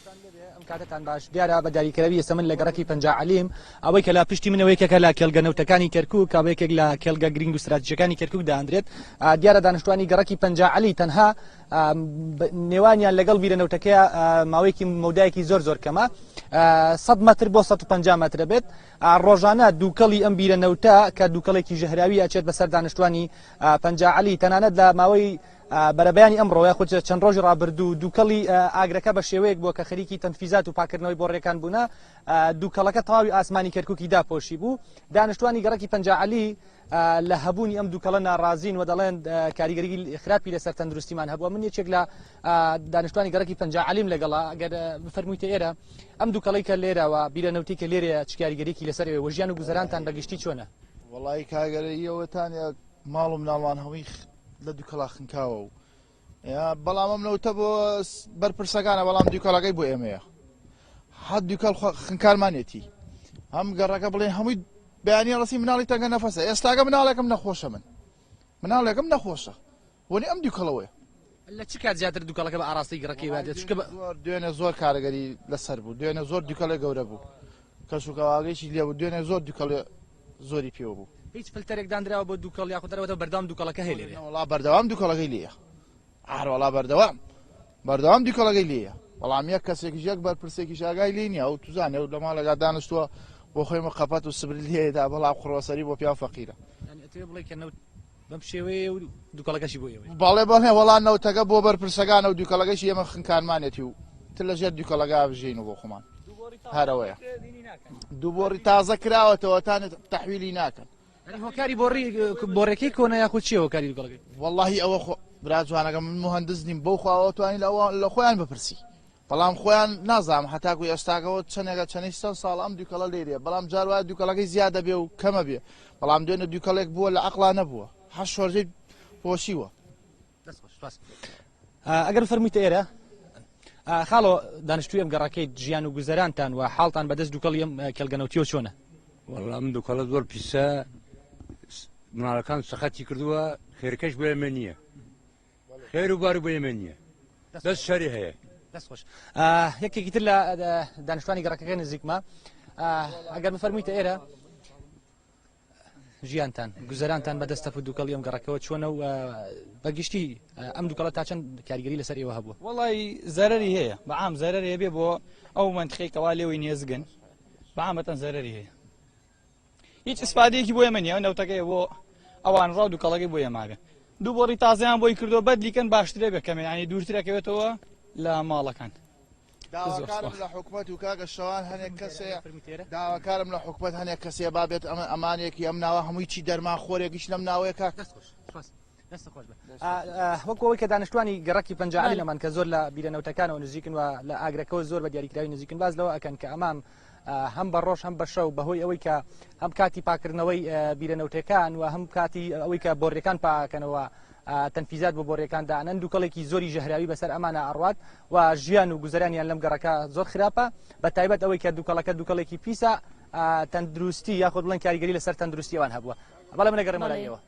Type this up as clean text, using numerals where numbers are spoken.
ئەم کاتەتان باش دیارە بە دیاریکراوی ئێستا من لە گەڕەکی پەنجا عەلیم ئەوەی کە لە پشتی منەوە یەکێکە لە کێڵگە نەوتەکانی کەرکوک کە بە یەکێک لە کێڵگە گرنگ و ستراتیژەکانی کەرکوک دادەنرێت دیارە دانیشتوانی گەڕەکی پەنجا عەلی تەنها نێوانیان لەگەڵ بیرە نەوتەکەی ماوەیەکی مەودایەکی زۆر زۆر کەمە 100 متر بۆ 150 مترە بێت ڕۆژانە دووکەڵی ئەم بیرە نەوتە کە دووکەڵێکی ژەهراوی ئەچێت بەسەر دانیشتوانی پەنجا عەلی تەنانەت لە ماوەی بەرەبەیانی ئەمڕۆ یاخود چەند ڕۆژی ڕابردوو دووکەڵی ئاگرەکە بە شێوەیەک بووە کە خەریکی تەنفیزات و پاکردنەوەی بۆڕیەکان بوونە دووکەڵەکە تەواوی ئاسمانی کەرکوکی داپۆشی بوو دانیشتوانی گەڕەکی پەنجا عەلی لە هەبوونی ئەم دووکەڵە ناڕازین و دەڵێن کاریگەری خراپی لەسەر تەندروستیمان هەبووە من یەکێک لە دانیشتوانی گەڕەکی پەنجا عەلیم لەگەڵا ئەگەر بفەرموویتە ئێرە ئەم دووکەڵی کە لێرەوە بیرە نەوتی کە لێرەیە چ کاریگەریکی لەسەر ئێوە ژیان و گوزەرانتان بەگشتی چۆنە؟ وەڵی کاگەرەیەوەتان ماڵ و مناڵمان هەمووی لە دوکەڵا خنکاوە و بەڵام ئەم نەوتە بۆ بەرپرسەکانە بەڵام دوکەڵەکەی بۆ ئێمەیە هەر دوکەڵ خنکارمانێتی هەم گەڕەکە بڵێن هەمووی بەیانی ڕسی مناڵی تەنگە نەفەسە ئێستاگە مناڵێکم نەخۆشە من مناڵێکم نەخۆشە وەنی ئەم دوکەڵەوەیە لە چ کات زیاتر دوکەڵەکە بە ئاراستەی گەڕەکەی وا دێت؟ چونکە دوێنێ زۆر کارگەری لەسەر بوو دوێنێ زۆر دوکەڵێ گەورە بوو کەش و کەواگەیشی لێ بوو دوێنێ زۆر دوکەڵێ زۆری پێوە بوو. هیچ فلتەرێک دانراوە بۆ دوکەڵ یاخود دەرەوەتەوە بەردەوام دوکەڵەکە هەیە لێرە؟ وەڵا بەردەوام دوکەڵەکەی لێیە ئارۆڵا بەردەوام بەردەوام دوکەڵەکەی لێیە بەڵام یەک کەسێکیش یەک بەرپرسێکیش ئاگای لێ نییە ئەو توزانێ و لە ماڵێکا دانیشتووە بۆ خۆی مقەپەت و سبر لێدا بەڵام قوڕبەسەری بۆ پیاو فەقیرە. یانی ئەتەوێ بڵێی کە نەوت بەم شێوەیە و دوکەڵەکەشی بۆ ئێوەیە؟ بەڵێ بەڵێ وەڵا نەوتەکە بۆ بەرپرسەکانە و دوکەڵەکەشی ئێمە خنکانمانێتی و تر لەژێر دوکەڵەکە بژین و بۆ خۆمان هەرەوەیە دوو بۆڕی تازە کراوەتەوە تا تەحویلی ناکەن. هۆکاری بۆڕی بۆڕێکەی کۆنە یاخود چییە هۆکاری دوکەڵەکەی؟ وەڵاهی ئەوە خۆ برا جوانەکەم من موهەندس نیم بەو خواوە توانی لە خۆیان بپرسی بەڵام خۆیان نازانم هەتاکو ئێستاکەوە چەندێکە چەنەی سەد ساڵ ئەم دوکەڵە لێرەیە بەڵام جار وایە دوکەڵەکەی زیادە بێ و کەمە بێ بەڵام دوێنێ دوکەڵێک بووە لە عەقڵا نەبووە هەر شۆرجەی پۆشیوە. دەست خۆش سپاس. ئەگەر فەرموویتە ئێرە خاڵۆ دانیشتووی ئەم گەڕەکەی ژیان و گوزەرانتان و حاڵتان بەدەست دوکەڵی ئەم کێڵگە نەوتیەوە چۆنە؟ وەڵا ئەم دوکەڵە زۆر پیسە مناڵەکان سەقەتی کردووە خێرکەش بۆ ئێمە نییە خێر و بار بۆ ئێمە نییە دەست شەری هەیە. دەست خۆش یەکێکی تر لە دانیشتوانی گەڕەکەکە نزیکمە ئەگەر بفەرموویتە ئێرە ژیانتان گوزەرانتان بەدەست تەپ و دووکەڵی ئەم گەڕەکەوە چۆنە و بەگشتی ئەم دووکەڵە تا چەند کاریگەری لەسەر ئێوە هەبووە؟ وەڵی زەرەری هەیە بەعام زەرەری هەبێ بۆ ئەو مەنتقەی کەوا لێوەی نێزگن بەعامەتەن زەرەری هەیە هیچ ئیسفادەیەکی بۆ ئێمە نییە نەوتەکەی بۆ ئەوان ڕاو دووکەڵەکەی بۆ ئێمە بێ دوو بۆڕی تازەیان بۆی کردو بەدلیکەن باشترێ بێ کەمێ ینی دوورترەکەوێتەوە لە ماڵەکان داواکارم لە حکومەت و کاکە شەوان هەنێک کەسێ داواکارم لە حکومەت هەنێک کەسێ با بێت ئەمە ئەمانێکی ئەم ناوە هەمووی چی دەرمان خۆرێکیش لەم ناوەیە کاک وەکو ئەوەی کە دانیشتوانی گەڕەکی پەنجا عەلی لەمان کە زۆر لە بیرە نەوتەکانەوە نزیکن و لە ئاگرەکەەوە زۆر بە دیاریکراوی نزیکن باز لەوە ئەکەن کە ئەمان هەم بە ڕۆژ هەم بە شەو بەهۆی ئەوەی کە هەم کاتی پاکردنەوەی بیرە نەوتەکان و هەم کاتی ئەوەی کە بۆڕیەکان پاکەنەوە تەنفیزات بۆ بۆڕیەکان دانەن دووکەڵێکی زۆری ژەهراوی بەسەر ئەمانە ئەڕوات و ژیان و گوزەرانیان لەم گەڕەکە زۆر خراپە بە تایبەت ئەوەی کە دووکەڵەکە دووکەڵێکی پیسە تەندروستی یاخود بڵێن کاریگەری لەسەر تەندروستی ئەوان هەبووە بەڵێ من ئەگەڕێمەوە لای ئێوە.